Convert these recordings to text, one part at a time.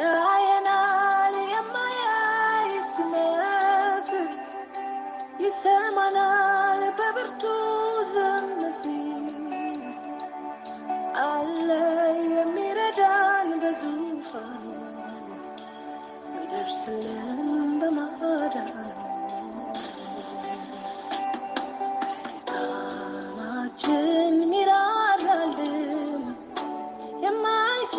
ያየናል የማያይ ሲመስል፣ ይሰማናል በብርቱ ዝም ሲል፣ አለ የሚረዳን በዙፋኑ፣ የሚደርስልን በማዳኑ። ድካማችን ሚራራልን፣ የማይስቅ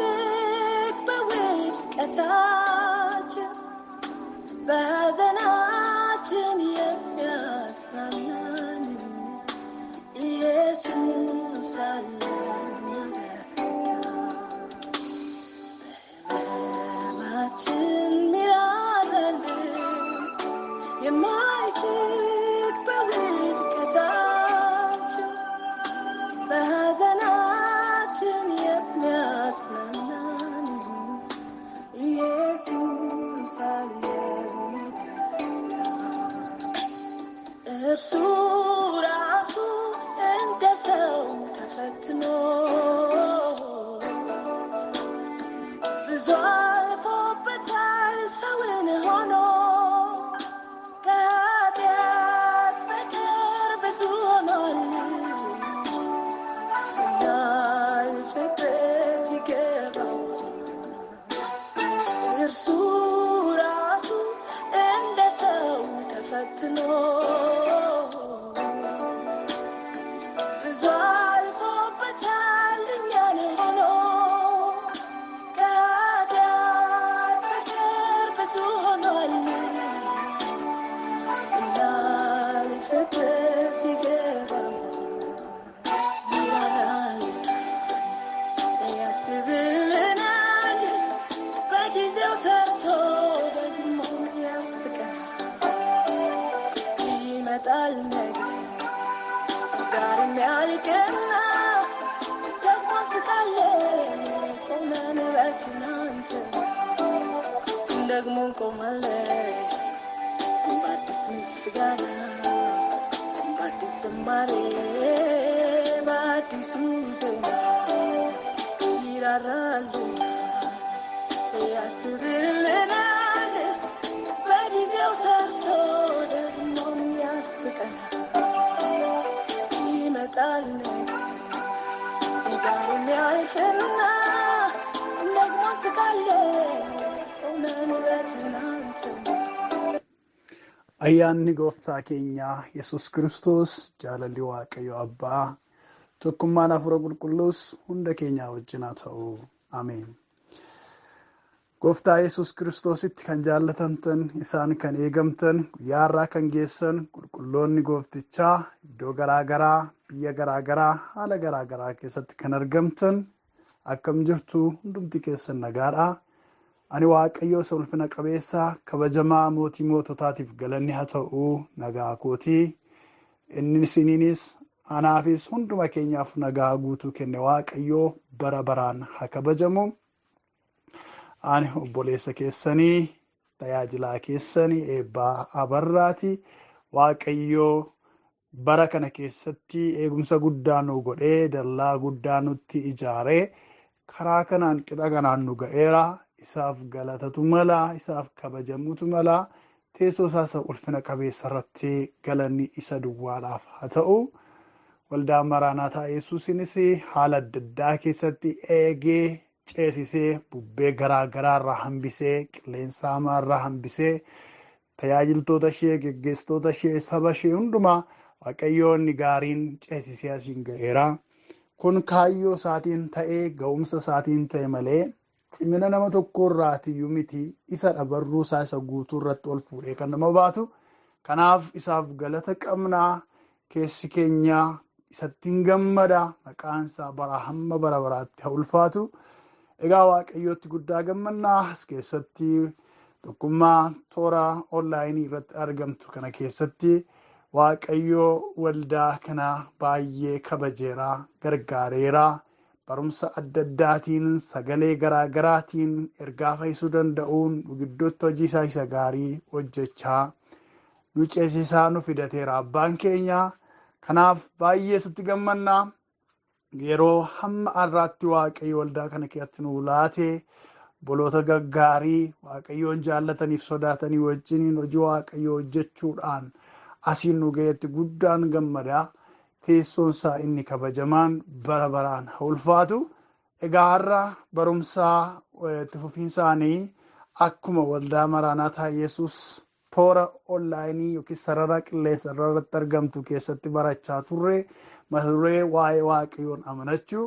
በውድቀታችን፣ በሐዘናችን የሚያጽናናን ኢየሱስ አለ የሚያበረታ። በሕመማችን ሚራራልን፣ የማይስቅ በውድቀታችን፣ በሐዘናችን የሚያጽናናን ኢየሱስ አለ የሚያበረታ። እርሱ ራሱ እንደ ሰው ተፈትኖ ብዙ አልፎበታል ሰውን ሆኖ፣ ከኃጢአት በቀር ብዙ ሆኗል። ልናልፍበት ይገባዋል። እርሱ ራሱ እንደ ሰው ተፈትኖ ብዙ አልፎበታል እኛን ሆኖ፣ ከኃጢአት በቀር ብዙ ሆኗል። ልናልፍበት ይገባዋል። ይራራል፣ ያስብልናል፣ በጊዜው ሰርቶ ደግሞ ያስቀናል። ይመጣል ነገ ዛሬም ያልቅና ደግሞ ስቃለን ቆመን በትናንትና፣ ደግሞ እንቆማለን በአዲስ ምስጋና፣ በአዲስ ዝማሬ፣ በአዲሱ ዜማ። ይራራልና ያስብልናል፣ በጊዜው ሰርቶ ደግሞ ያስቀናል። ይመጣል ነገ ዛሬም ያልፍና ደግሞ ስቃለን ቆመን በትናንትና። Ayyaanni gooftaa keenyaa Yesus Kiristoos, jaalalli Waaqayyo Abbaa, tokkummaan Hafuura Qulqulluus hunda keenyaa wajjin haa ta'u. Ameen. Gooftaa Yesus Kiristoositti kan jaallatamtan, isaan kan eegamtan, guyyaa har'aa kan geessan qulqulloonni gooftichaa iddoo garaa garaa, biyya garaa garaa, haala garaa garaa keessatti kan argamtan akkam jirtu? Hundumti keessan nagaadha. Ani Waaqayyo isa ulfina qabeessa kabajamaa mootii moototaatiif galanni haa ta'u, nagaa kootii. Inni isiniinis anaafis hunduma keenyaaf nagaa guutuu kenne Waaqayyo bara baraan haa kabajamu. Ani obboleessa keessanii, tajaajilaa keessanii Eebbaa Abarraati. Waaqayyo bara kana keessatti eegumsa guddaa nu godhee, dallaa guddaa nutti ijaaree, karaa kanaan qixa kanaan nu ga'eera. Isaaf galatatu mala, isaaf kabajamuutu mala. Teessoo isaa isa ulfina qabeessa irratti galanni isa duwwaadhaaf haa ta'u. Waldaan Maraanaataa Yesuusinis haala adda addaa keessatti eegee ceesisee, bubbee garaa garaa irraa hambisee, qilleensa hamaa irraa hambisee, tajaajiltoota ishee, geggeessitoota ishee, saba ishee hundumaa Waaqayyoonni gaariin ceesisee asiin ga'eera. Kun kaayyoo isaatiin ta'ee, ga'umsa isaatiin ta'e malee cimina nama tokko irraatiyyuu miti. Isa dhabarruu isaa isa guutuu irratti ol fuudhee kan nama baatu. Kanaaf isaaf galata qabnaa, keessi keenya isatti hin gammada, maqaan isaa bara hamma bara baraatti haa ulfaatu. Egaa Waaqayyootti guddaa gammannaa. As keessatti tokkummaa toora onlaayinii irratti argamtu kana keessatti Waaqayyoo waldaa kana baay'ee kabajeera, gargaareera. Barumsa adda addaatiin, sagalee garaa garaatiin, ergaa fayyisuu danda'uun nu gidduutti hojii isaa isa gaarii hojjechaa nu ceesisaa nu fidateera abbaan keenya. Kanaaf baay'ee sitti gammannaa. Yeroo hamma har'aatti Waaqayyo waldaa kana keessatti nu laate Obboloota gaggaarii Waaqayyoon jaallataniif sodaatanii wajjiniin hojii Waaqayyoo hojjechuudhaan asiin nu ga'etti guddaan gammadaa. Teessoon isaa inni kabajamaan bara baraan haa ulfaatu. Egaa har'a barumsaa itti fufiinsaanii akkuma waldaa Maraanaataa Yesuus toora onlaayinii yookiin sarara qilleensa irratti argamtu keessatti barachaa turre mata duree waa'ee Waaqayyoon amanachuu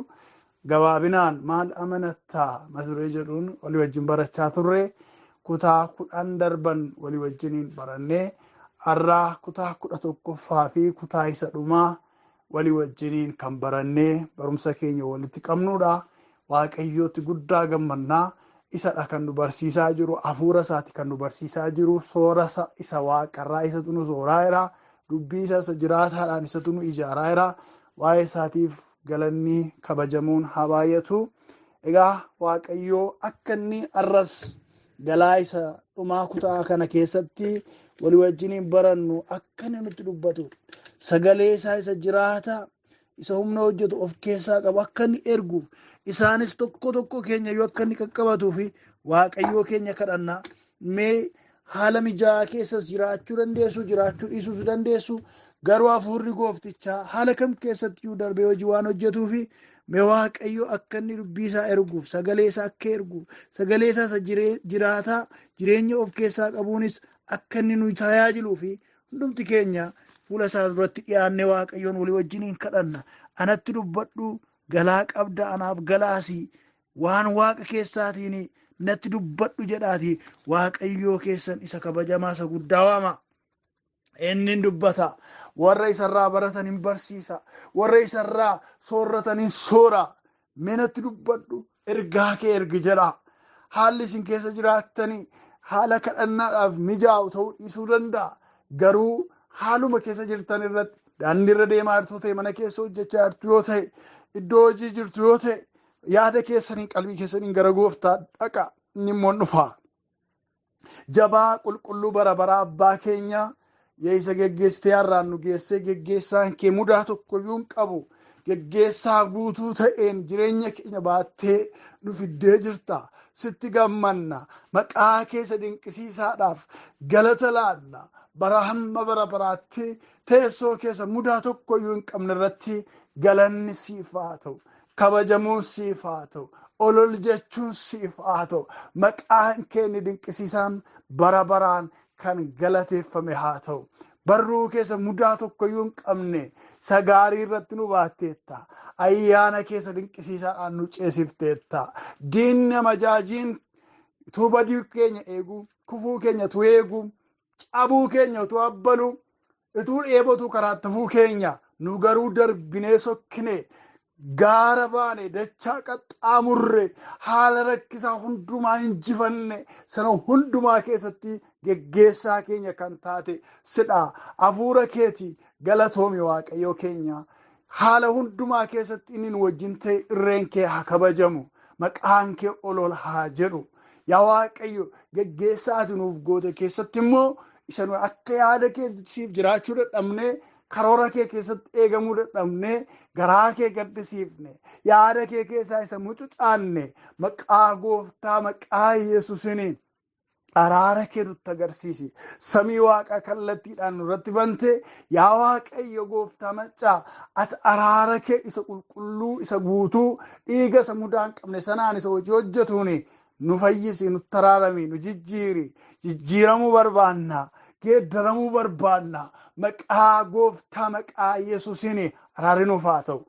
gabaabinaan maal amanattaa mata duree jedhuun walii wajjin barachaa turre kutaa 10 darban walii wajjiniin barannee har'a kutaa 11ffaa fi kutaa isa dhumaa walii wajjiniin kan barannee barumsa keenya walitti qabnudha. Waaqayyootti guddaa gammannaa. Isadha kan nu barsiisaa jiru, hafuura isaati kan nu barsiisaa jiru, soora isa waaqarraa isatu nu sooraa jira, dubbii isa jiraataadhaan isatu nu ijaaraa jira. Waa'ee isaatiif galanni kabajamuun haa baay'atu. Egaa Waaqayyoo akka inni har'as galaa isa dhumaa kutaa kana keessatti walii wajjiniin barannu akka inni nutti dubbatu, sagalee isaa isa jiraata isa humna hojjetu of keessaa qabu akka inni erguuf, isaanis tokko tokko keenya yoo akka inni qaqqabatuu fi Waaqayyoo keenya kadhannaa. Mee haala mijaa'aa keessas jiraachuu dandeessu, jiraachuu dhiisuus dandeessu, garuu hafuurri gooftichaa haala kam keessatti iyyuu darbee hojii waan hojjetuu fi mee Waaqayyo akka inni dubbii isaa erguuf, sagalee isaa akka erguuf, sagalee isaa isa jiraataa jireenya of keessaa qabuunis akka inni nu tajaajiluu fi hundumti keenya fuula isaa duratti dhiyaannee Waaqayyoon walii wajjiniin kadhanna. Anatti dubbadhu, galaa qabda anaaf galaasii, waan waaqa keessaatiin natti dubbadhu jedhaati Waaqayyoo keessan isa kabajamaa isa guddaa waama. Inni hin dubbata, warra isarraa baratan hin barsiisa, warra isarraa soorratan hin soora. Mee natti dubbadhu, ergaa kee ergi jedha. Haalli isin keessa jiraattanii haala kadhannaadhaaf mijaa'u ta'uu dhiisuu danda'a. Garuu haaluma keessa jirtan irratti, daandii irra deemaa jirtu ta'e, mana keessa hojjechaa jirtu yoo ta'e, iddoo hojii jirtu yoo ta'e, yaada keessaniin qalbii keessaniin gara gooftaa dhaqa, inni immoo hin dhufa. Jabaa qulqulluu bara baraa abbaa keenya, yeessa geggeessitee har'aan nu geessee, geggeessaan kee mudaa tokkoyyuu hin qabu. Geggeessaa guutuu ta'een jireenya keenya baattee nu fiddee jirta. Sitti gammanna. Maqaa keessa dinqisiisaadhaaf galata laanna. Bara hamma bara baraatti teessoo keessa mudaa tokkoyyuu hin qabne irratti galanni siif haa ta'u. Kabajamuun siif haa ta'u. Olol jechuun siif haa ta'u. Maqaan kee inni dinqisiisaan bara baraan kan galateeffame haa ta'u. Barruu keessa mudaa tokkoyyuu hin qabne sagaarii irratti nu baatteetta. Ayyaana keessa dinqisiisaadhaan nu ceesifteetta. Diinni amajaajiin utuu badii keenya eegu, kufuu keenya utuu eegu, cabuu keenya utuu abbalu, utuu dheebotuu karaa tafuu keenya nu garuu darbinee sokkine, gaara baane, dachaa qaxxaamurre, haala rakkisaa hundumaa injifanne, sana hundumaa keessatti geggeessaa keenya kan taate sidha. Hafuura keeti galatoomi Waaqayyoo keenya. Haala hundumaa keessatti inni nu wajjin ta'e irreen kee haa kabajamu, maqaan kee ol ol haa jedhu. Yaa Waaqayyo, geggeessaa ati nuuf goote keessatti immoo isa nu akka yaada keetiif jiraachuu dadhabnee, karoora kee keessatti eegamuu dadhabnee, garaa kee gaddisiifne, yaada kee keessaa isa mucucaanne, maqaa gooftaa maqaa Yesuusiniin araara kee nutti agarsiisi. Samii waaqaa kallattiidhaan nurratti bante, yaa Waaqayyo gooftaa maccaa, ati araara kee isa qulqulluu isa guutuu dhiiga isa mudaa hin qabne sanaan isa hojii hojjetuuni nu fayyisi, nutti araarami, nu jijjiiri. Jijjiiramuu barbaanna, geeddaramuu barbaanna. Maqaa gooftaa maqaa Yesuusiin araarri nuuf haa ta'u.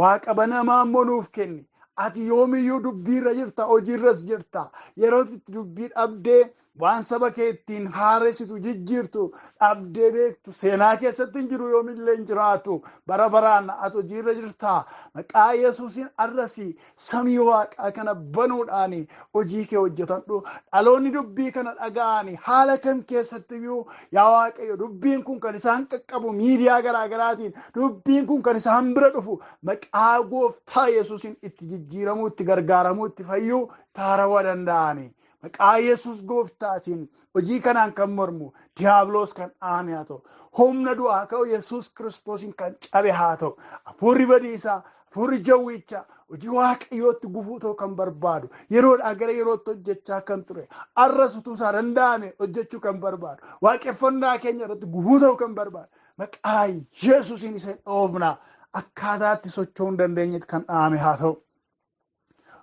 Waaqa banamaa immoo nuuf kenni. Ati yoomiyyuu dubbiirra jirta, hojiirras jirta. Yeroo itti dubbii dhabdee waan saba kee ittiin haaressitu jijjiirtu dhabdee beektu seenaa keessatti hin jiru, yoomillee hin jiraatu. Bara baraan ati hojiirra jirta. Maqaa Yesuusiin arrasi samii waaqaa kana banuudhaan hojii kee hojjetadhu. Dhaloonni dubbii kana dhaga'ani haala kam keessattiyyuu yaa Waaqayyo dubbiin kun kan isaan qaqqabu miidiyaa garaa garaatiin dubbiin kun kan isaan bira dhufu maqaa gooftaa Yesuusiin itti jijjiiramuu, itti gargaaramuu, itti fayyuu taarawaa danda'ani. Maqaa Yesuus gooftaatiin hojii kanaan kan mormu diiyaabiloos kan dhaame haa ta'u, humna du'aa ka'u Yesuus Kiristoosiin kan cabe haa ta'u, hafuurri badiisaa, Hafuurri jawwichaa hojii Waaqayyootti gufuu ta'uu kan barbaadu, yeroodhaa gara yerootti hojjechaa kan ture, arras utuu isaa danda'ame hojjechuu kan barbaadu, waaqeffannaa keenya irratti gufuu ta'uu kan barbaadu, maqaa Yesuusiin isa dhoofna. Akkaataatti socho'uu hin dandeenyetti kan dhaame haa ta'u.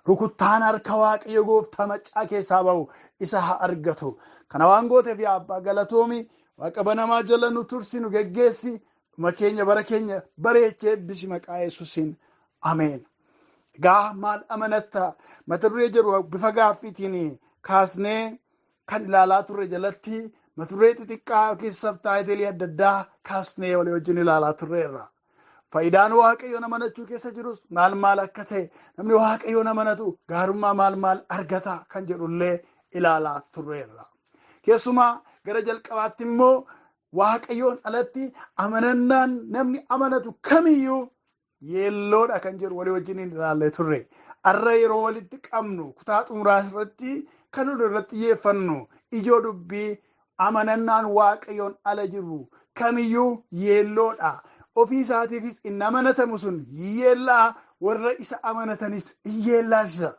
Rukuttaan harka Waaqayyo gooftaa maccaa keessaa ba'u isa haa argatu. Kana waan gooteef yaa Abbaa galatoomi. Waaqa banamaa jala nu tursi, nu geggeessi. Dhuma keenya bara keenya bareechee eebbisi maqaa Yesuusiin. Ameen. Egaa maal amanatta? Mata duree jedhu bifa gaaffiitiin kaasnee kan ilaalaa turre jalatti mata duree xixiqqaa yookiin sabtaayitilii adda addaa kaasnee walii wajjin ilaalaa turreerra. Faayidaan Waaqayyoon amanachuu keessa jirus maal maal akka ta'e, namni Waaqayyoon amanatu gaarummaa maal maal argata kan jedhullee ilaalaa turreerra. Keessumaa gara jalqabaatti immoo Waaqayyoon alatti amanannaan namni amanatu kamiyyuu yeelloodha kan jedhu walii wajjin ilaallee turre. Har'a yeroo walitti qabnu kutaa xumuraa irratti kan nuti irratti xiyyeeffannu ijoo dubbii amanannaan Waaqayyoon ala jiru kamiyyuu yeelloodha. Ofii isaatiifis inni amanatamu sun yeellaa, warra isa amanatanis yeellaasisa.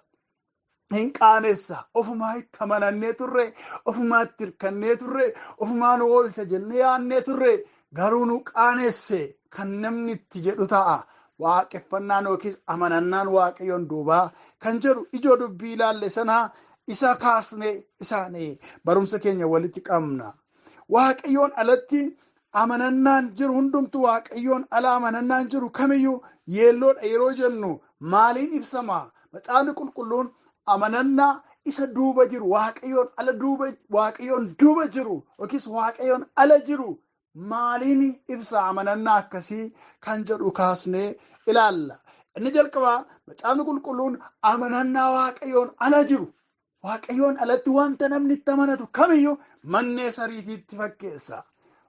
Hin qaanessa. Ofumaa itti amanannee turre, ofumaa itti hirkannee turre, ofumaa nu oolcha jennee yaannee turre, garuu nu qaanesse kan namni itti jedhu ta'a. Waaqeffannaan yookiis amanannaan Waaqayyoon duubaa kan jedhu ijoo dubbii ilaalle sanaa isa kaasnee isaanii barumsa keenya walitti qabna. Waaqayyoon alatti amanannaan jiru hundumtu, Waaqayyoon ala amanannaan jiru kamiyyuu yeelloodha yeroo jennu maaliin ibsama? Macaafni Qulqulluun amanannaa isa duuba jiru, Waaqayyoon ala duuba, Waaqayyoon duuba jiru yookiis Waaqayyoon ala jiru maaliin ibsa amanannaa akkasii kan jedhu kaasnee ilaalla. Inni jalqabaa Macaafni Qulqulluun amanannaa Waaqayyoon ala jiru, Waaqayyoon alatti wanta namni itti amanatu kamiyyuu mannee sariitiitti fakkeessa.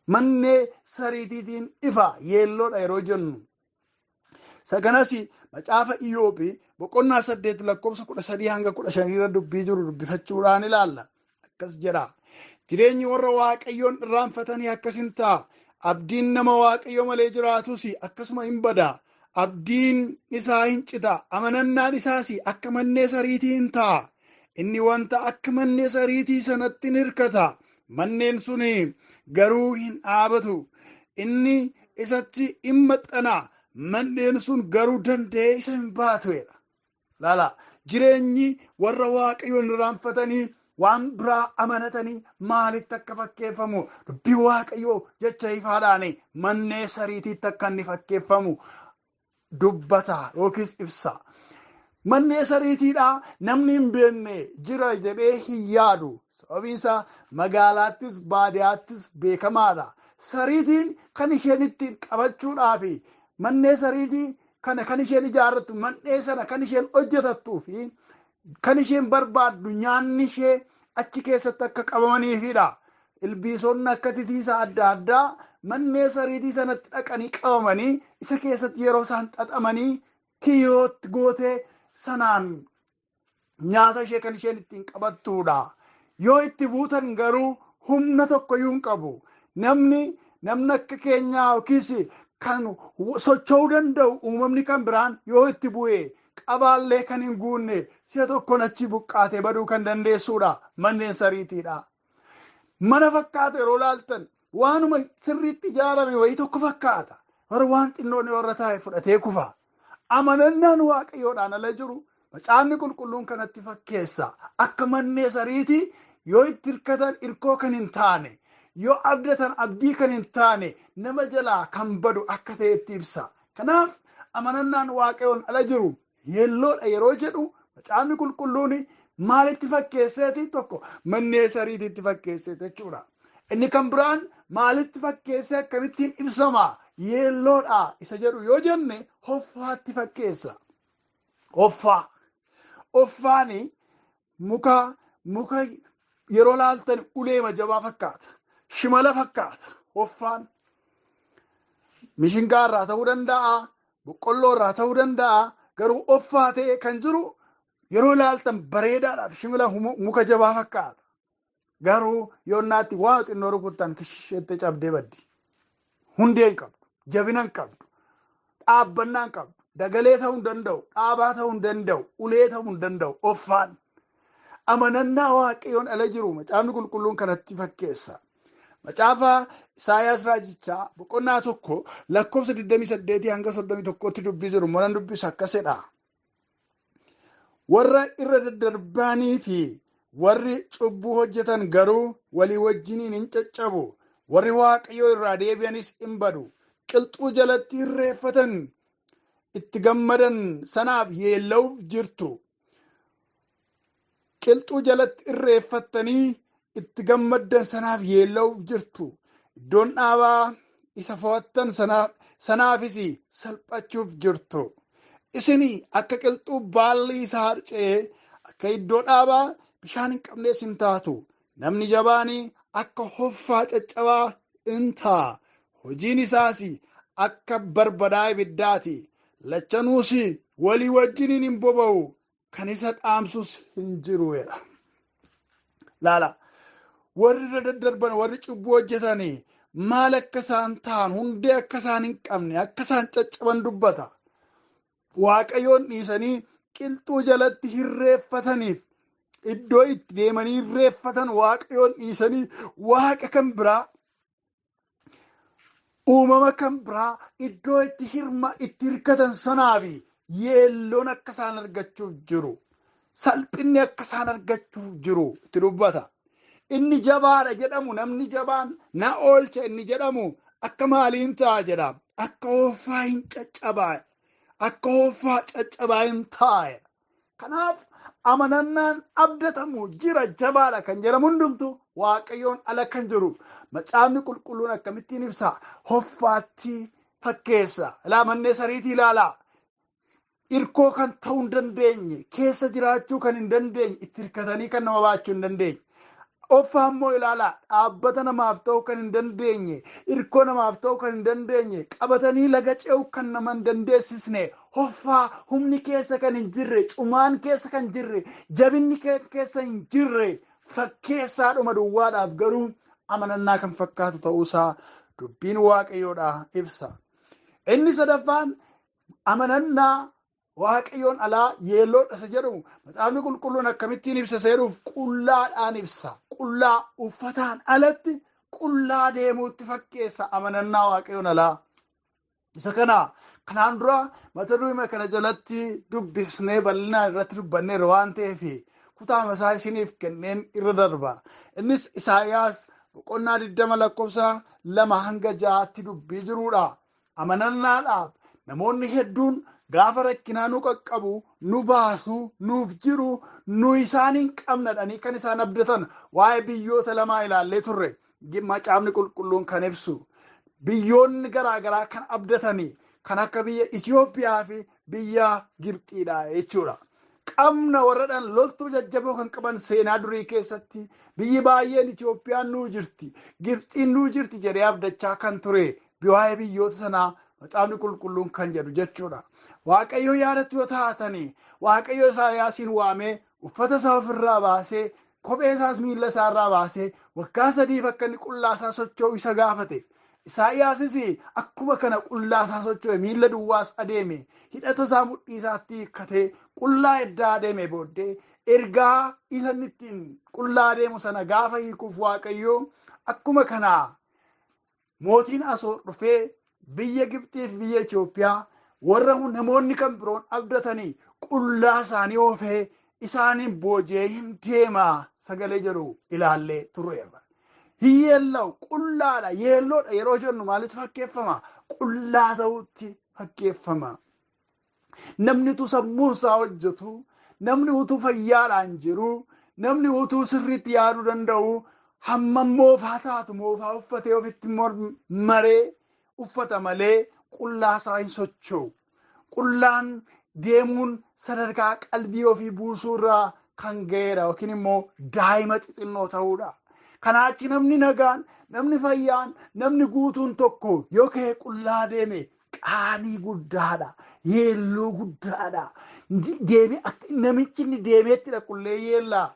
Mannee sariitiitiin ifa yeelloodha yeroo jennu. Isa kanas macaafa Iyyoobii boqonnaa 8 lakkoofsa 13 hanga 15 irra dubbii jiru dubbifachuudhaan ilaalla. Akkas jedha. Jireenyi warra Waaqayyoon irraanfatanii akkas hin ta'a. Abdiin nama Waaqayyo malee jiraatus akkasuma hin bada. Abdiin isaa hin cita. Amanannaan isaas akka mannee sariitii hin ta'a. Inni wanta akka mannee sariitii sanatti hin hirkata. Manneen sun garuu hin dhaabatu. Inni isatti hin maxxana. Manneen sun garuu danda'ee isa hin baatu jedha. Laala, jireenyi warra Waaqayyoon irraanfatanii waan biraa amanatanii maalitti akka fakkeeffamu dubbii Waaqayyoo jecha ifaadhaan mannee sariitiitti akka inni fakkeeffamu dubbata yookiis ibsa. Mannee sariitiidhaa namni hin beekne jira jedhee hin yaadu. Sababiin isaa magaalaattis baadiyaattis beekamaadha. Sariitiin kan isheen ittiin qabachuudhaaf mannee sariitii kana kan isheen ijaarrattu, mannee sana kan isheen hojjetattuu fi kan isheen barbaaddu nyaanni ishee achi keessatti akka qabamaniifidha. Ilbiisonni akka titiisa adda addaa mannee sariitii sanatti dhaqanii qabamanii isa keessatti yeroo isaan xaxamanii kiyyootti gootee sanaan nyaata ishee kan isheen ittiin qabattuudha. Yoo itti buutan garuu humna tokkoyyuu hin qabu. Namni akka keenyaa yookiis kan socho'uu danda'u uumamni kan biraan yoo itti bu'e qabaallee kan hin guunne si'a tokkoon achi buqqaatee baduu kan dandeessuudha manneen sariitiidha. Mana fakkaata yeroo laaltan waanuma sirriitti ijaarame wayii tokko fakkaata. Warra waan xinnoon warra taa'e fudhatee kufa. Amanannaan Waaqayyoodhaan ala jiru macaafni qulqulluun kanatti fakkeessa. Akka mannee sariitii yoo itti hirkatan hirkoo kan hin taane, yoo abdatan abdii kan hin taane, nama jalaa kan badu akka ta'etti ibsa. Kanaaf amanannaan Waaqayyoon ala jiru yeelloodha yeroo jedhu macaafni qulqulluun maalitti fakkeesseeti? Tokko mannee sariitiitti fakkeesseeti jechuudha. Inni kan biraan maalitti fakkeessee akkamittiin ibsama? Yeelloodha isa jedhu yoo jenne hoffaatti fakkeessa. Hoffaa. Hoffaani muka yeroo laaltan uleema jabaa fakkaata. Shimala fakkaata. Hoffaan mishingaa irraa ta'uu danda'a, boqqolloo irraa ta'uu danda'a, garuu hoffaa ta'e kan jiru yeroo laaltan bareedaadhaaf shimala muka jabaa fakkaata. Garuu yoonnaatti waa xinnoo rukuttan kisheetti cabdee baddi. Hundee hin qabdu, jabina hin qabdu, dhaabbannaa hin qabdu. Dagalee ta'uu hin danda'u, dhaabaa ta'uu hin danda'u, ulee ta'uu hin danda'u, hoffaan. Amanannaa Waaqayyoon ala jiru Macaafni Qulqulluun kanatti fakkeessa. Macaafa Isaayaas Raajichaa boqonnaa 1 lakkoofsa 28 hanga 31tti dubbii jiru monan dubbisa akkasidha. Warra irra daddarbanii fi warri cubbuu hojjetan garuu walii wajjiniin hin caccabu. Warri Waaqayyoo irraa deebi'anis hin badu. Qilxuu jalatti irreeffatan itti gammadan sanaaf yeella'uuf jirtu. Qilxuu jalatti irreeffattanii itti gammaddan sanaaf yeella'uuf jirtu. Iddoon dhaabaa isa fo'attan sanaafis salphachuuf jirtu. Isin akka qilxuu baalli isaa harca'ee akka iddoo dhaabaa bishaan hin qabnees hin taatu. Namni jabaan akka hoffaa caccabaa in ta'a. Hojiin isaas akka barbadaa ibiddaati. Lachanuus walii wajjiniin hin boba'u. Kan isa dhaamsus hin jiru jedha. Laala, warri irra daddarban, warri cubbuu hojjetanii maal akka isaan ta'an, hundee akka isaan hin qabne, akka isaan caccaban dubbata. Waaqayyoon dhiisanii qilxuu jalatti hirreeffataniif iddoo itti deemanii hirreeffatan Waaqayyoon dhiisanii waaqa kan biraa, uumama kan biraa iddoo itti hirma itti hirkatan sanaafi yeelloon akka isaan argachuuf jiru, salphinni akka isaan argachuuf jiru itti dubbata. Inni jabaadha jedhamu, namni jabaan na oolcha inni jedhamu akka maaliin ta'a jedha. Akka hoffaa hin caccabaa, akka hoffaa caccabaa hin ta'a. Kanaaf amanannaan abdatamu jira, jabaadha kan jedhamu hundumtu Waaqayyoon ala kan jiru. Macaafni Qulqulluun akkamittiin ibsa? Hoffaatti fakkeessa. Ilaa mannee sariitii ilaalaa. Irkoo kan ta'uu hin dandeenye, keessa jiraachuu kan hin dandeenye, itti hirkatanii kan nama baachuu hin dandeenye. Hoffaa immoo ilaalaa, dhaabbata namaaf ta'uu kan hin dandeenye, irkoo namaaf ta'uu kan hin dandeenye, qabatanii laga ce'uu kan nama hin dandeessisne, hoffaa humni keessa kan hin jirre, cumaan keessa kan jirre, jabinni keessa hin jirre, fakkeessaadhuma duwwaadhaaf garuu amanannaa kan fakkaatu ta'uusaa dubbiin Waaqayyoodhaa ibsa. Inni sadaffaan amanannaa Waaqayyoon alaa yeelloodha isa jedhamu Macaafni Qulqulluun akkamittiin ibsa seeruuf qullaadhaan ibsa. Qullaa uffataan alatti qullaa deemuutti fakkeessa amanannaa Waaqayyoon alaa. Isa kana kanaan dura mata duree kana jalatti dubbisnee bal'inaan irratti dubbanneerra waan ta'eef kutaa masaa isiniif kenneen irra darba. Innis Isaayaas boqonnaa 20 lakkoofsa 2 hanga 6tti dubbii jiruudha. Amanannaadhaaf namoonni hedduun gaafa rakkinaa nu qaqqabu, nu baasu, nuuf jiru, nu isaan hin qabna jedhanii kan isaan abdatan waa'ee biyyoota lamaa ilaallee turre. Macaafni Qulqulluun kan ibsu biyyoonni garaagaraa kan abdatanii kan akka biyya Itoophiyaa fi biyya Gibxiidha jechuudha. Qabna warradhaan loltuu jajjaboo kan qaban seenaa durii keessatti biyyi baay'een Itoophiyaan nuu jirti, Gibxiin nuu jirti jedhee abdachaa kan ture waa'ee biyyoota sanaa Macaafni Qulqulluun kan jedhu jechuudha. Waaqayyo yaadatti yoo taatanii Waaqayyo Isaayaasiin waamee uffata isaa ofirraa baasee kophee isaas miilla isaarraa baasee waggaa 3 akka inni qullaa isaa socho'u isa gaafate. Isaayaasis akkuma kana qullaa isaa socho'e, miilla duwwaas adeeme, hidhata isaa mudhii isaatti hiikkatee qullaa eddaa adeeme booddee ergaa isa inni ittiin qullaa adeemu sana gaafa hiikuuf Waaqayyo akkuma kanaa mootiin Asoor dhufee biyya Gibxii fi biyya Itoophiyaa warra namoonni kan biroon abdatanii qullaa isaanii oofee isaaniin booji'ee hin deema sagalee jedhu ilaallee turreerra. Hiyyeellaw qullaadha, yeelloodha yeroo jennu maalitti fakkeeffama? Qullaa ta'utti fakkeeffama. Namni utuu sammuun isaa hojjetu, namni utuu fayyaadhaan jiru, namni utuu sirriitti yaaduu danda'u, hamma moofaa taatu moofaa uffatee ofitti maree uffata malee qullaa isaa hin socho'u. Qullaan deemuun sadarkaa qalbii ofii buusuu irraa kan ga'eedha yookiin immoo daa'ima xixinnoo ta'uudha. Kanaa achi namni nagaan, namni fayyaan, namni guutuun tokko yoo ka'e qullaa deeme qaanii guddaadha, yeelloo guddaadha. Deemee akka namichi inni deemeettidha qullee yeellaa.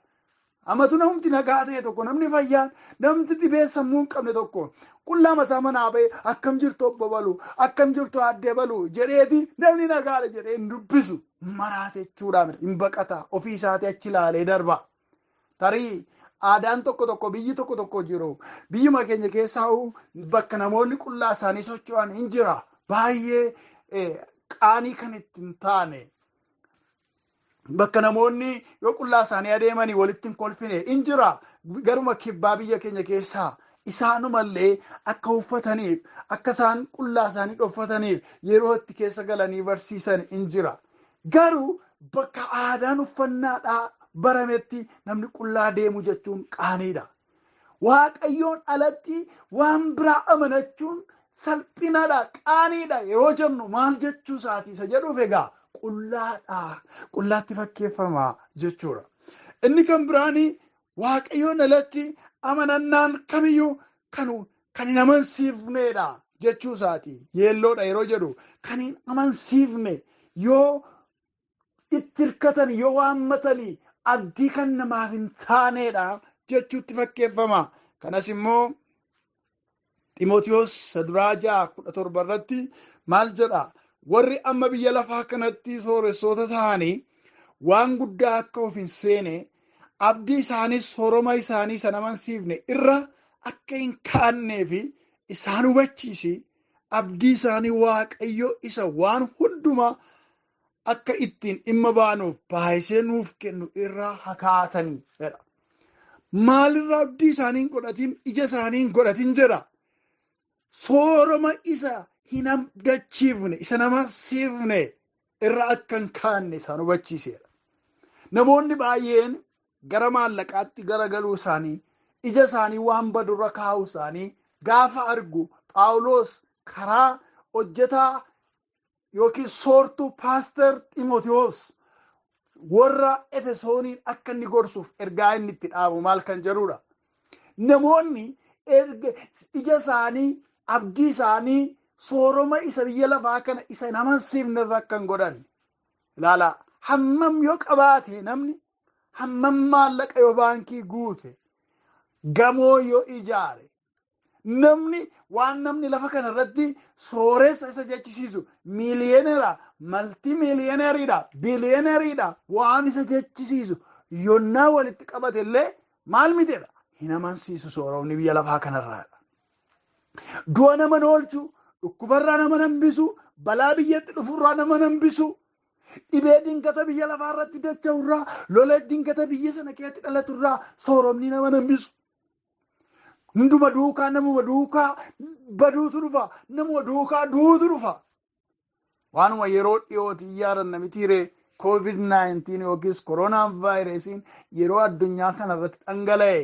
Amatu namni nagaa ta'e tokko, namni fayyaan, namni dhibee sammuu hin qabne tokko qullaa masaa manaa ba'ee akkam jirtu obbo balu, akkam jirtu addee balu jedheeti namni nagaadha jedhee hin dubbisu. Maraate jechuudha miti, hin baqata, ofii isaatii achi ilaalee darba. Tarii aadaan tokko tokko biyyi tokko tokko jiru, biyyuma keenya keessaa bakka namoonni qullaa isaanii socho'an hin jira. Baay'ee qaanii kan itti hin taane, bakka namoonni yoo qullaa isaanii adeemanii walitti hin kolfine hin jira. Garuma kibbaa biyya keenya keessaa isaanumallee akka uffataniif, akka isaan qullaa isaanii dhoffataniif yeroo itti keessa galanii barsiisan hin jira. Garuu bakka aadaan uffannaadhaa barametti namni qullaa deemu jechuun qaaniidha. Waaqayyoon alatti waan biraa amanachuun salphinaadha, qaaniidha yeroo jennu maal jechuu isaati isa jedhuuf egaa qullaadha, qullaatti fakkeeffama jechuudha. Inni kan biraanii Waaqayyoon alatti amanannaan kamiyyuu kan hin amansiifnedha jechuu isaati. Yeelloodha yeroo jedhu kan hin amansiifne, yoo itti hirkatan, yoo waammatanii abdii kan namaaf hin taanedha jechuutti fakkeeffama. Kanas immoo Ximootiyoos duraa 6:17 irratti maal jedha? Warri amma biyya lafaa kanatti sooressoota ta'anii waan guddaa akka of hin seene, abdii isaanis sooroma isaanii sana amansiifne irra akka hin kaa'annee fi isaan hubachiisi. Abdii isaanii Waaqayyo isa waan hundumaa akka ittiin dhimma baanuuf baay'isee nuuf kennu irraa haa kaa'atanii jedha. Maalirraa abdii isaanii hin godhatin, ija isaanii hin godhatin jedha. Sooroma isa hin abdachiifne, isa nama siifne irra akka hin kaa'anne isaan hubachiiseera. Namoonni baay'een gara maallaqaatti garagaluu isaanii, ija isaanii waan badurra kaa'uu isaanii gaafa argu Phaawulos karaa hojjetaa yookiin soortuu paaster Ximootiyoos warra Efesooniin akka inni gorsuuf ergaa inni itti dhaamu maal kan jedhudha. Namoonni erga ija isaanii, abdii isaanii sooroma isa biyya lafaa kana isa hin amansiifne irra akka hin godhanne. Ilaalaa, hammam yoo qabaate namni, hammam maallaqa yoo baankii guute, gamoo yoo ijaare, namni waan namni lafa kana irratti sooressa isa jechisiisu miiliyoneera, maltii miiliyoneeriidha, biiliyoneeriidha waan isa jechisiisu yonnaa walitti qabate illee maal miteedha? Hin amansiisu sooromni biyya lafaa kanarraadha. Du'a nama oolchu, dhukkubarraa nama hambisu, balaa biyyatti dhufurraa nama hambisu, dhibee dingata biyya lafaa irratti dacha'urraa, lola dingata biyya sana keessatti dhalaturraa sooromni nama hambisu. Hunduma duukaa, namuma duukaa baduutu dhufa, namuma duukaa duutu dhufa. Waanuma yeroo dhiyootti yaadanna mitiiree COVID-19 yookiis koronaan vaayirasiin yeroo addunyaa kanarratti dhangala'e,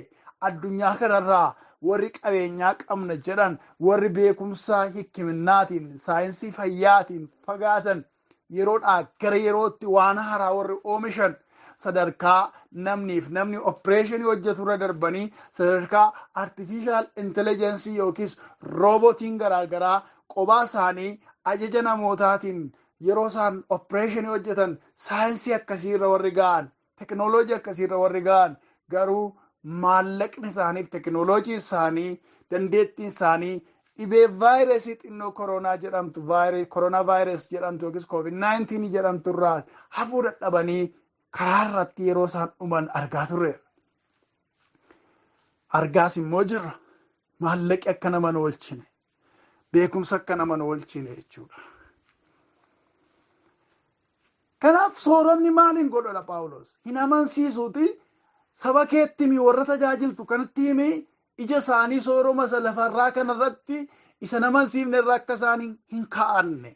addunyaa kanarraa warri qabeenyaa qabna jedhan, warri beekumsa hikiminnaatiin, saayinsii fayyaatiin fagaatan, yeroodhaa gara yerootti waan haaraa warri oomishan, sadarkaa namniif namni opereeshinii hojjetu irra darbanii sadarkaa artificial intelligence yookiis roobotiin garaagaraa qobaa isaanii ajaja namootaatiin yeroo isaan opereeshinii hojjetan, saayinsii akkasiirra warri ga'an, teknooloojii akkasiirra warri ga'an, garuu maallaqni isaaniif teknooloojii isaanii, dandeettiin isaanii dhibee vaayirasii xinnoo koronaa jedhamtu, koronaa vaayirasii jedhamtu yookiis COVID-19 jedhamtu irraa hafuu dadhabanii karaa irratti yeroo isaan dhuman argaa turreerra. Argaas immoo jirra. Maallaqi akka nama hin oolchine, beekumsa akka nama hin oolchine jechuudha. Kanaaf sooromni maaliin godhadha Phaawulos? Hin amansiisuuti saba keetti himi, warra tajaajiltu kanatti himi, ija isaanii sooroma isa lafarraa kanarratti isa hin amansiifne irra akka isaan hin kaa'anne.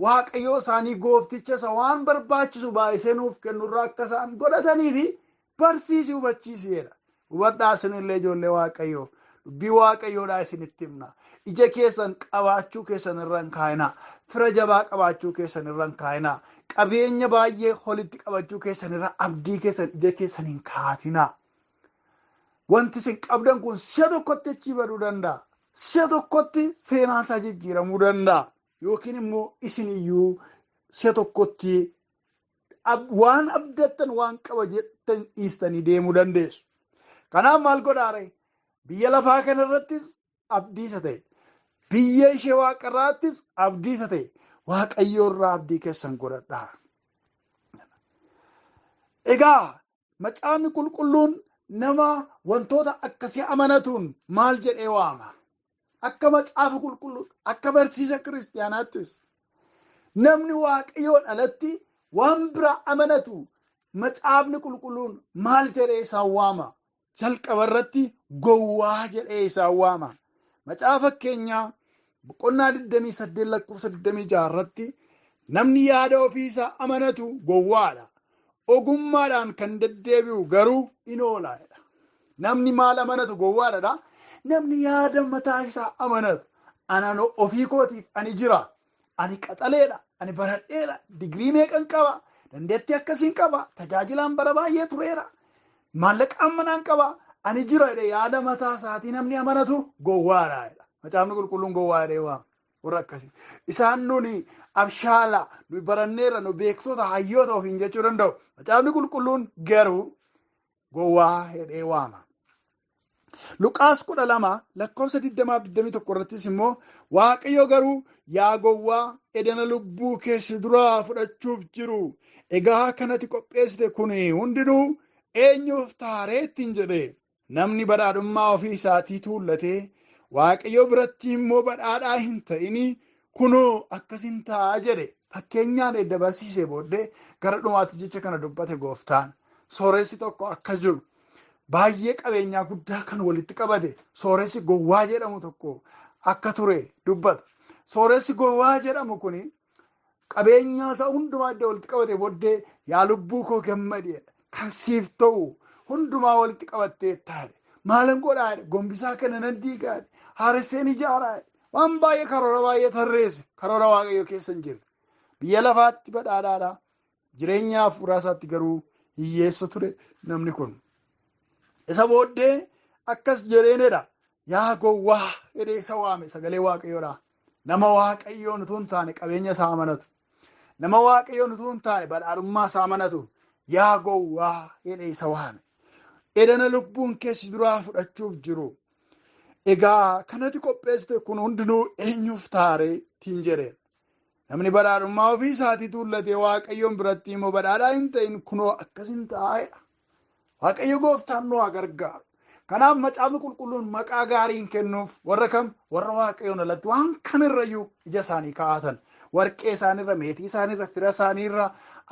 Waaqayyoo isaanii goofticha isa waan barbaachisu baay'isee nuuf kennurraa akka isaan godhatanii fi barsiisi hubachiiseera. Hubadhaa isinillee ijoollee Waaqayyoo. Dubbii Waaqayyoodhaa isinitti himna. Ija keessan qabaachuu keessan irra hin kaa'inaa. Fira jabaa qabaachuu keessan irra hin kaa'inaa. Qabeenya baay'ee walitti qabachuu keessan irra abdii keessan ija keessan hin kaa'atinaa. Wanti isin qabdan kun si'a tokkotti achii baduu danda'a. Si'a tokkotti seenaan isaa jijjiiramuu danda'a. Yookiin immoo isin iyyuu si'a tokkotti waan abdattan waan qaba jettan dhiistanii deemuu dandeessu. Kanaaf maal godhaare? Biyya lafaa kanarrattis abdii isa ta'e, biyya ishee waaqarraattis abdii isa ta'e, Waaqayyo irraa abdii keessan godhadhaa. Egaa macaafni qulqulluun nama wantoota akkasii amanatuun maal jedhee waama? Akka macaafa qulqulluu, akka barsiisa kiristiyaanaattis namni Waaqayyoon alatti waan biraa amanatu macaafni qulqulluun maal jedhee isaan waama? Jalqaba irratti gowwaa jedhee isaan waama. Macaafa fakkeenyaa boqonnaa 28 lakkoofsa 26 irratti namni yaada ofii isaa amanatu gowwaadha. Ogummaadhaan kan deddeebi'u garuu in oola. Namni maal amanatu gowwaadha? Namni yaada mataa isaa amanatu. Anaan ofii kootiif ani jira. Ani qaxaleedha. Ani baradheera. Digirii meeqan qaba? Dandeettii akkasiin qaba. Tajaajilaan bara baay'ee tureera. Maallaqaan manaan qaba. Ani jira jedhee yaada mataa isaatii namni amanatu gowwaadha. Macaafni qulqulluun gowwaa jedhee waama. Warra akkasii. Isaan nuni abshaala, nu baranneerra, nu beektota, hayyoota ofiin jechuu danda'u. Macaafni qulqulluun garuu gowwaa jedhee waama. Luqaas 12 lakkoofsa 20-21 irrattis immoo Waaqayyo garuu yaa gowwaa edana lubbuu keessa duraa fudhachuuf jiru. Egaa kanati qopheessite kun hundinuu eenyuuf taaree ittiin jedhe. Namni badhaadhummaa ofii isaatii tuullatee Waaqayyo biratti immoo badhaadhaa hin ta'ini kunoo akkasin ta'a jedhe. Fakkeenyaan edda barsiisee booddee gara dhumaatti jecha kana dubbate gooftaan. Sooressi tokko akka jiru baay'ee qabeenyaa guddaa kan walitti qabate sooressi gowwaa jedhamu tokko akka ture dubbata. Sooressi gowwaa jedhamu kuni qabeenyaa isaa hundumaa edda walitti qabate booddee yaa lubbuu koo gammadi kan siif ta'u hundumaa walitti qabattee taate. Maalan godhaa jedhe, gombisaa kana nan diigaa jedhe, haaresseen ijaaraa jedhe. Waan baay'ee karoora baay'ee tarreesse, karoora Waaqayyoo keessa hin jirre. Biyya lafaatti badhaadhaadha. Jireenya hafuuraa isaatti garuu hiyyeessa ture namni kun. Isa booddee akkas jedheenidha. Yaa gowwaa jedhee isa waame sagalee Waaqayyoodha. Nama Waaqayyoon utuu hin taane qabeenya isaa amanatu. Nama Waaqayyoon utuu hin taane badhaadhummaa isaa amanatu. Yaa gowwaa jedhee isa waame. Edana lubbuun keessi duraa fudhachuuf jiru. Egaa kanati qopheessite kun hundinuu eenyuuf taaree tiin jedhe. Namni badhaadhummaa ofii isaatii tuullatee Waaqayyoon biratti immoo badhaadhaa hin ta'in kunoo akkas hin taa'edha. Waaqayyo gooftaan nu haa gargaaru. Kanaaf macaafni qulqulluun maqaa gaarii hin kennuuf warra kam warra Waaqayyoon alatti waan kamirrayyuu ija isaanii kaa'atan. Warqee isaaniirra, meetii isaaniirra, fira isaaniirra,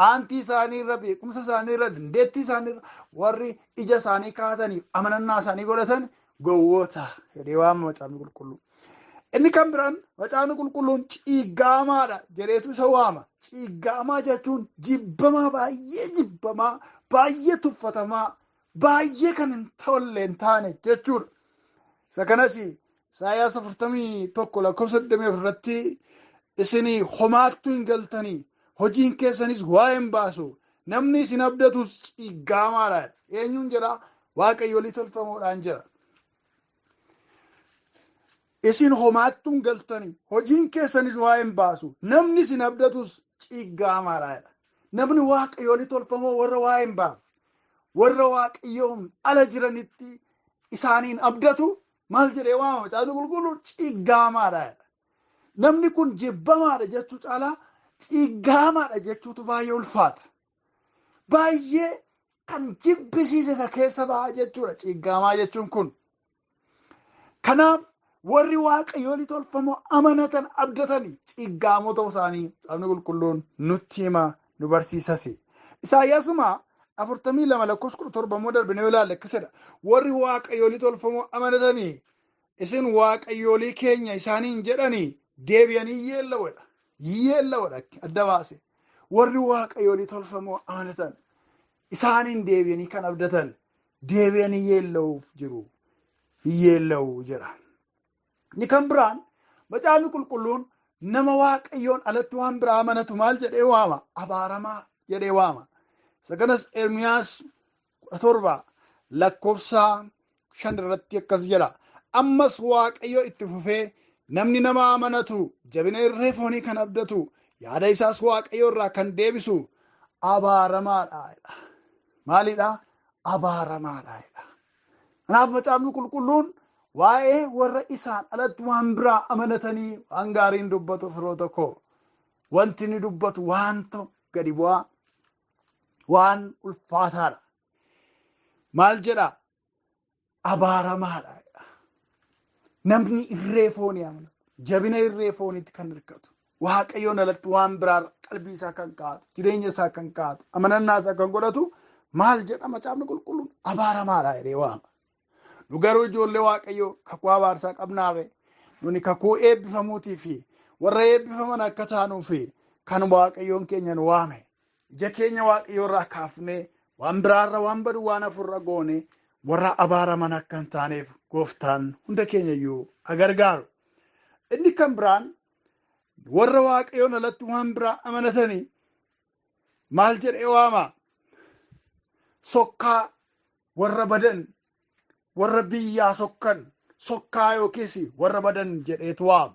aantii isaaniirra, beekumsa isaaniirra, dandeettii isaaniirra warri ija isaanii kaa'ataniif amanannaa isaanii godhatan gowwoota jedhee waama macaafni qulqulluun. Inni kan biraan macaafni qulqulluun ciiggaamaadha jedheetu isa waama. Ciiggaamaa jechuun jibbamaa, baay'ee jibbamaa, baay'ee tuffatamaa, baay'ee kan hin tolle hin taane jechuudha. Isa kanas Isaayaas 41 lakkoofsa 24 irratti isin homaattuu hin galtanii, hojiin keessanis waa hin baasu, namni isin abdatus ciiggaamaadha. Eenyuun jedha? Waaqayyolii tolfamoodhaan jedha. Isin homaattuu hin galtanii, hojiin keessanis waa hin baasu, namni isin abdatus ciiggaamaadha jedha. Namni waaqayyolii tolfamoo warra waa hin baafne, warra waaqayyoon ala jiranitti isaaniin abdatu maal jedhee waamama? Macaafni qulqulluun ciiggaamaadha jedha. Namni kun jibbamaadha jechuu caalaa ciiggaamaadha jechuutu baay'ee ulfaata. Baay'ee kan jibbisiise isa keessa ba'a jechuudha ciiggaamaa jechuun kun. Kanaaf warri waaqayyoolii tolfamoo amanatan abdatanii ciiggaamoo ta'uu isaanii macaafni qulqulluun nutti hima, nu barsiisas. Isaayyaasuma 42 lakkoofsa 17 immoo darbinee yoo ilaalle akkasidha. Warri waaqayyoolii tolfamoo amanatanii isin waaqayyoolii keenya isaaniin jedhanii deebi'anii yeella'uudha. Yeella'uudha adda baase. Warri waaqayyoolii tolfamoo amanatan isaaniin deebi'anii kan abdatan deebi'anii yeella'uuf jiru. Yeella'u jedha. Inni kan biraan macaafni qulqulluun nama waaqayyoon alatti waan biraa amanatu maal jedhee waama? Abaaramaa jedhee waama. Isa kanas Ermiyaas 17 lakkoofsa 5 irratti akkas jedha. Ammas waaqayyo itti fufee namni nama amanatu jabina irree foonii kan abdatu yaada isaas waaqayyo irraa kan deebisu abaaramaadha jedha. Maalidha? Abaaramaadha jedha. Kanaaf macaafni qulqulluun waa'ee warra isaan alatti waan biraa amanatanii waan gaariin dubbatu firoota koo. Wanti inni dubbatu waanta gadi bu'aa, waan ulfaataadha. Maal jedhaa? Abaaramaadha. Namni irree foonii amanatu, jabina irree fooniitti kan hirkatu, Waaqayyoon alatti waan biraa qalbii isaa kan kaa'atu, jireenya isaa kan kaa'atu, amanannaa isaa kan godhatu maal jedha macaafni qulqulluun? Abaaramaadha jedhee waama. Nu garuu ijoollee Waaqayyoo kakuu abaarsaa qabnaarre, nuni kakuu eebbifamuutii fi warra eebbifaman akka taanuu fi kan Waaqayyoon keenya nu waame, ija keenya Waaqayyoo irraa kaafnee waan biraarra waan badu waan hafurra goone warra abaaraman akka hin taaneef gooftaan hunda keenya iyyuu agargaaru. Inni kan biraan warra Waaqayyoon alatti waan biraa amanatanii maal jedhee waama? Sokkaa warra badan, warra biyyaa sokkan, sokkaa yookiis warra badan jedheetu waama.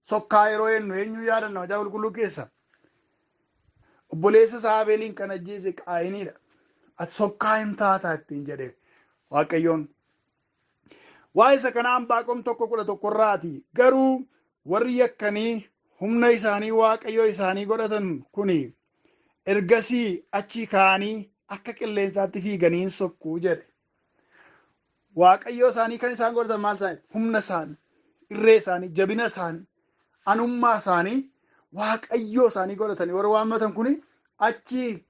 Sokkaa yeroo jennu eenyu yaadanna macaafa qulqulluu keessa? Obboleessa isaa Abeeliin kan ajjeese Qaayiniidha. Ati sokkaa hin taataa ittiin jedhee Waaqayyoon. Waa'ee isa kanaa Anbaaqom 1:11 irraati. Garuu warri yakkanii humna isaanii Waaqayyoo isaanii godhatan kuni ergasii achii ka'anii akka qilleensaatti fiiganii hin sokkuu jedhe. Waaqayyoo isaanii kan isaan godhatan maal isaanii? Humna isaanii, irree isaanii, jabina isaanii, anummaa isaanii Waaqayyoo isaanii godhatanii warri waammatan kuni achii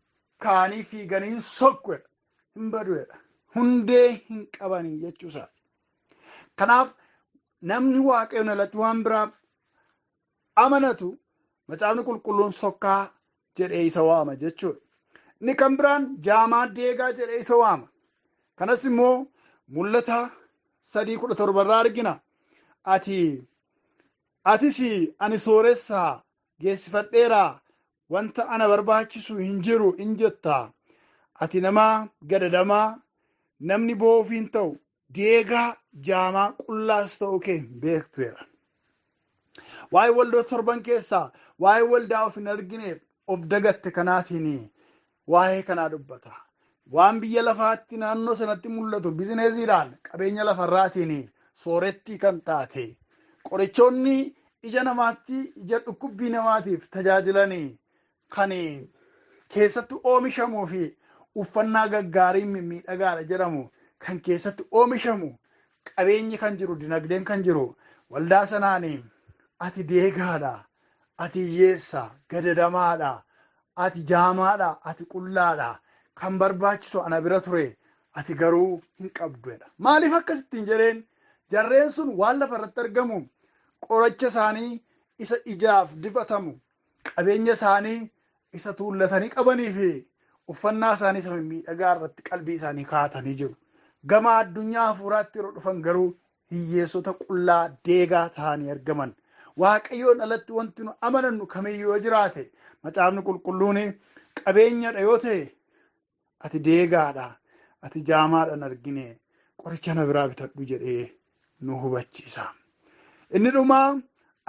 ka'anii fiiganii hin sokku jedha. Hin badu jedha. Hundee hin qabanii jechuu isaati. Kanaaf namni Waaqayyoon alatti waan biraa amanatu macaafni qulqulluun sokkaa jedhee isa waama jechuudha. Inni kan biraan jaamaa deegaa jedhee isa waama. Kanas immoo mul'ata 3:17 irraa argina. Atis ani sooressaa geessifadheeraa wanta ana barbaachisu hin jiru in jetta. Ati nama gadadamaa namni boo'uuf hin ta'u deegaa jaamaa qullaas ta'uu kee hin beektu jedha. Waa'ee waldoota torban keessaa waa'ee waldaa of hin argineef of dagatte kanaatiin waa'ee kanaa dubbata. Waan biyya lafaatti naannoo sanatti mul'atu bizineesiidhaan qabeenya lafarraatiin soorettii kan taate qorichoonni ija namaatti ija dhukkubbii namaatiif tajaajilanii kan keessatti oomishamuu fi uffannaa gaggaarii mimmiidhagaadha jedhamu kan keessatti oomishamu qabeenyi kan jiru dinagdeen kan jiru waldaa sanaanii ati deegaadha, ati hiyyeessa, gadadamaadha, ati jaamaadha, ati qullaadha, kan barbaachisu ana bira ture, ati garuu hin qabduedha. Maaliif akkasittiin jedheen? Jarreen sun waan lafa irratti argamu qoricha isaanii isa ijaaf dibatamu, qabeenya isaanii isa tuullatanii qabanii fi uffannaa isaanii isa mimmiidhagaa irratti qalbii isaanii kaa'atanii jiru. Gama addunyaa hafuuraatti yeroo dhufan garuu hiyyeessota qullaa deegaa ta'anii argaman. Waaqayyoon alatti wanti nu amanannu kamiyyuu yoo jiraate macaafni qulqulluun qabeenyadha yoo ta'e ati deegaadha, ati jaamaadhaan argine qoricha na biraa bitadhu jedhee nu hubachiisa. Inni dhumaa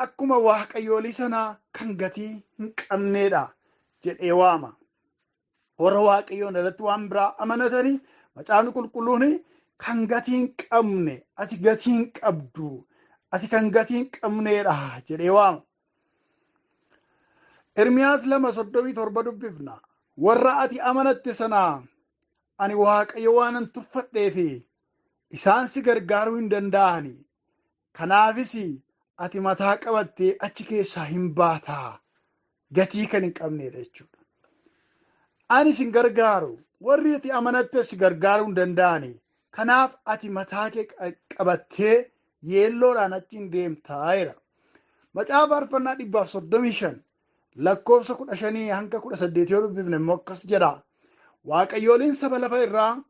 akkuma waaqayyoolii sanaa kan gatii hin qabneedha jedhee waama. Warra waaqayyoon alatti waan biraa amanatanii macaafni qulqulluun kan gatii hin qabne, ati gatii hin qabdu, ati kan gatii hin qabneedha jedhee waama. Ermiyaas 2:37 dubbifna. Warra ati amanatte sanaa ani Waaqayyo waanan tuffadhee fi isaan si gargaaruu hin danda'ani. Kanaafis ati mataa qabattee achi keessaa hin baataa. Gatii kan hin qabneedha jechuudha. Ani sin gargaaru, warri ati amanatte si gargaaruu hin danda'ani. Kanaaf ati mataa kee qabattee yeelloodhaan achiin deemtaa jedha. Macaafa Faarfannaa 135 lakkoofsa 15 hanga 18 yoo dubbifne immoo akkas jedha. Waaqayyooliin saba lafa irraa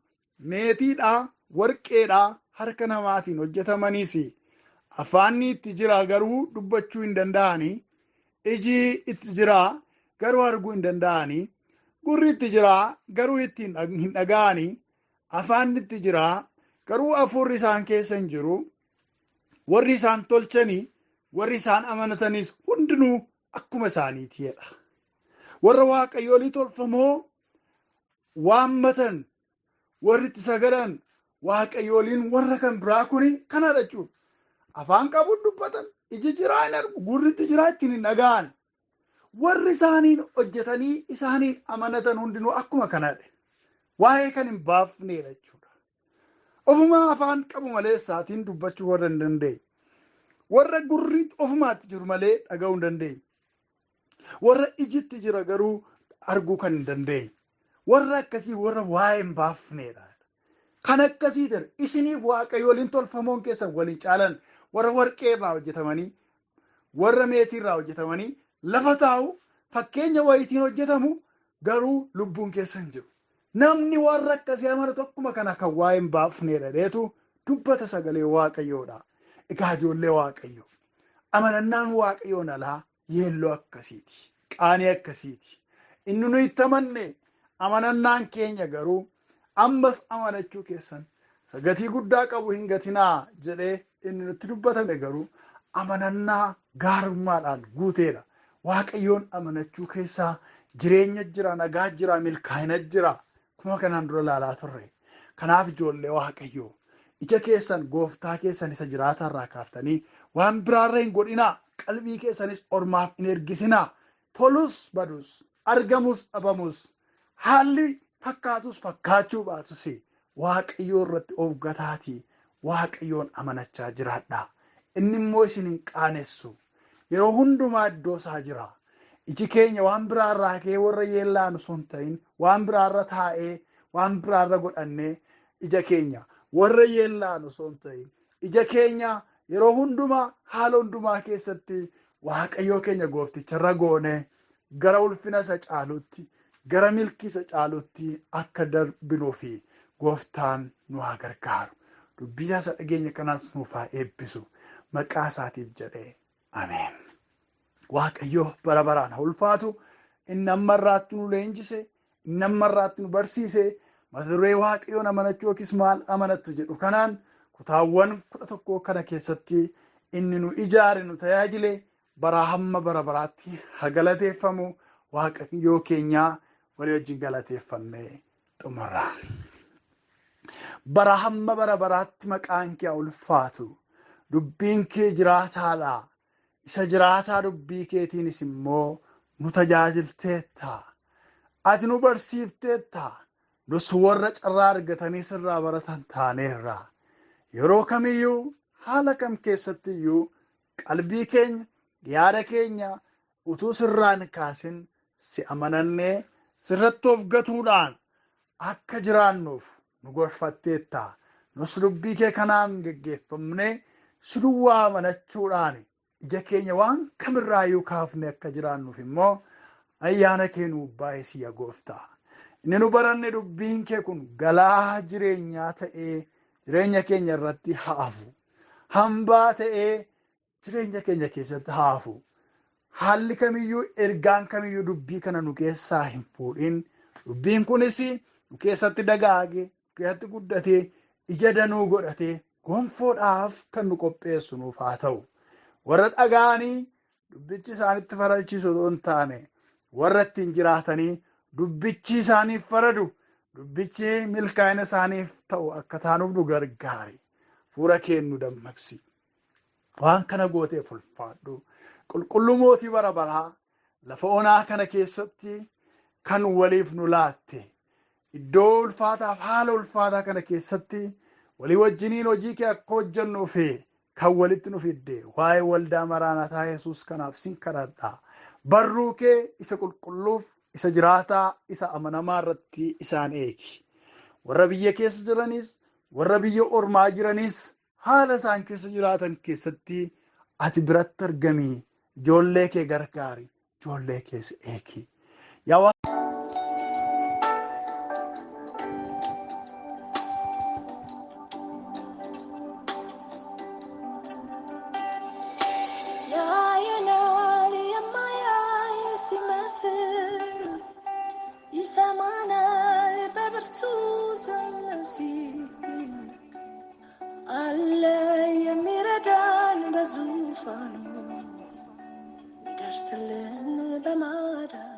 meetiidhaa, warqeedhaa, harka namaatiin hojjetamaniis afaanni itti jira garuu dubbachuu hin danda'ani, iji itti jira garuu arguu hin danda'ani, gurri itti jira garuu ittiin hin dhaga'ani, afaanni itti jira garuu hafuurri isaan keessa hin jiru. Warri isaan tolchanii, warri isaan amanatanis hundinuu akkuma isaaniiti jedha. Warra waaqayyoolii tolfamoo waammatan, warri itti sagadan, Waaqayyooliin warra kan biraa kuni kanadha jechuudha. Afaan qabuun dubbatan, iji jiraa hin argu, gurritti jiraa ittiin hin dhaga'an. Warri isaaniin hojjetanii isaaniin amanatan hundinuu akkuma kanadha. Waa'ee kan hin baafnedha jechuudha. Ofumaa afaan qabu malee isaatiin dubbachuu warra hin dandeenye. Warra gurri ofumaatti jiru malee dhaga'uu hin dandeenye. Warra ijitti jira garuu arguu kan hin dandeenye. Warra akkasii warra waa'ee hin baafnedha. Kan akkasii ta'e isiniif waaqayyooliin tolfamoon keessan waliin caalan warra warqee irraa hojjetamanii warra meetii irraa hojjetamanii lafa taa'u fakkeenya wayitiin hojjetamu garuu lubbuun keessa hin jiru. Namni warra akkasii amanu tokkuma kana kan waa'ee hin baafnedha dheetu dubbata sagalee waaqayyoodha. Egaa ijoollee waaqayyo amanannaan waaqayyoon alaa yeelloo akkasiiti. Qaanii akkasiiti. Inni nuyi itti amanne amanannaan keenya garuu ammas amanachuu keessan sagatii guddaa qabu hin gatinaa jedhee inni nutti dubbatame garuu amanannaa gaarummaadhaan guuteedha. Waaqayyoon amanachuu keessaa jireenya jira, nagaa jira, milkaa'ina jira. Kuma kanaan dura ilaalaa turre. Kanaaf ijoollee waaqayyoo ija keessan gooftaa keessan isa jiraatarraa kaaftanii waan biraarra hin godhinaa. Qalbii keessanis ormaaf hin ergisinaa. Tolus badus, argamus dhabamus, haalli fakkaatus fakkaachuu baatus waaqayyoo irratti of gataatii waaqayyoon amanachaa jiraadhaa. Inni immoo isin hin qaanessu. Yeroo hundumaa iddoo isaa jira. Iji keenya waan biraarraa ka'ee warra yeellaan osoo hin ta'in waan biraarra taa'ee waan biraarra godhannee ija keenya warra yeellaan osoo hin ta'in ija keenya yeroo hundumaa haala hundumaa keessatti waaqayyoo keenya goofticharra goonee gara ulfina isa caalutti gara milkii isa caalutti akka darbinuufi gooftaan nu haa gargaaru. Dubbii isaa dhageenya kanaas nuuf haa eebbisu. Maqaa isaatiif jedhee ameen. Waaqayyo bara baraan haa ulfaatu. Inni amma irraatti nu leenjise, inni amma irraatti nu barsiise, mata duree waaqayyoon amanachuu yookiis maal amanattu jedhu kanaan kutaawwan 11 kana keessatti inni nu ijaare nu tajaajile bara hamma bara baraatti haa galateeffamu. Waaqayyoo keenyaa walii wajjin galateeffannee xumurra. Bara hamma bara baraatti maqaan kee haa ulfaatu. Dubbiin kee jiraataadha. Isa jiraataa dubbii keetiinis immoo nu tajaajilteetta. Ati nu barsiifteetta. Nus warra carraa argatanii sirraa baratan taaneerra. Yeroo kamiyyuu haala kam keessatti iyyuu qalbii keenya yaada keenya utuu sirraan kaasin si amanannee sirratti of gatuudhaan akka jiraannuuf nu gorfatteetta. Nus dubbii kee kanaan geggeeffamnee si duwwaa amanachuudhaan ija keenya waan kamirraayyuu kaafne akka jiraannuuf immoo ayyaana kee nuuf baay'isi yaa gooftaa. Inni nu baranne dubbiin kee kun galaa jireenyaa ta'ee jireenya keenya irratti haa hafu. Hambaa ta'ee jireenya keenya keessatti haa hafu. Haalli kamiyyuu ergaan kamiyyuu dubbii kana nu keessaa hin fuudhin. Dubbiin kunis nu keessatti dagaagee, nu keessatti guddatee, ija danuu godhatee gonfoodhaaf kan nu qopheessu nuuf haa ta'u. Warra dhaga'anii dubbichi isaanitti farachiisu osoo hin taane warra ittiin jiraatanii dubbichi isaaniif faradu, dubbichi milkaa'ina isaaniif ta'u akka taanuuf nu gargaari. Fuula kee nu dammaqsi. Waan kana gooteef ulfaadhu. Qulqulluu mootii bara baraa lafa onaa kana keessatti kan waliif nu laatte iddoo ulfaataaf haala ulfaataa kana keessatti walii wajjiniin hojii kee akka hojjennuuf kan walitti nu fidde waa'ee waldaa maraanataa Yesuus kanaaf sin kadhadha. Barruu kee isa qulqulluuf isa jiraataa isa amanamaa irratti isaan eegi. Warra biyya keessa jiranis warra biyya ormaa jiranis haala isaan keessa jiraatan keessatti ati biratti argamii ijoollee kee gargaari, ijoollee kees eegi. Yaa ያየናል የማያይ ሲመስል ይሰማናል በብርቱ ዝም ሲል አለ የሚረዳን በዙፋኑ ይደርስልን በማዳኑ።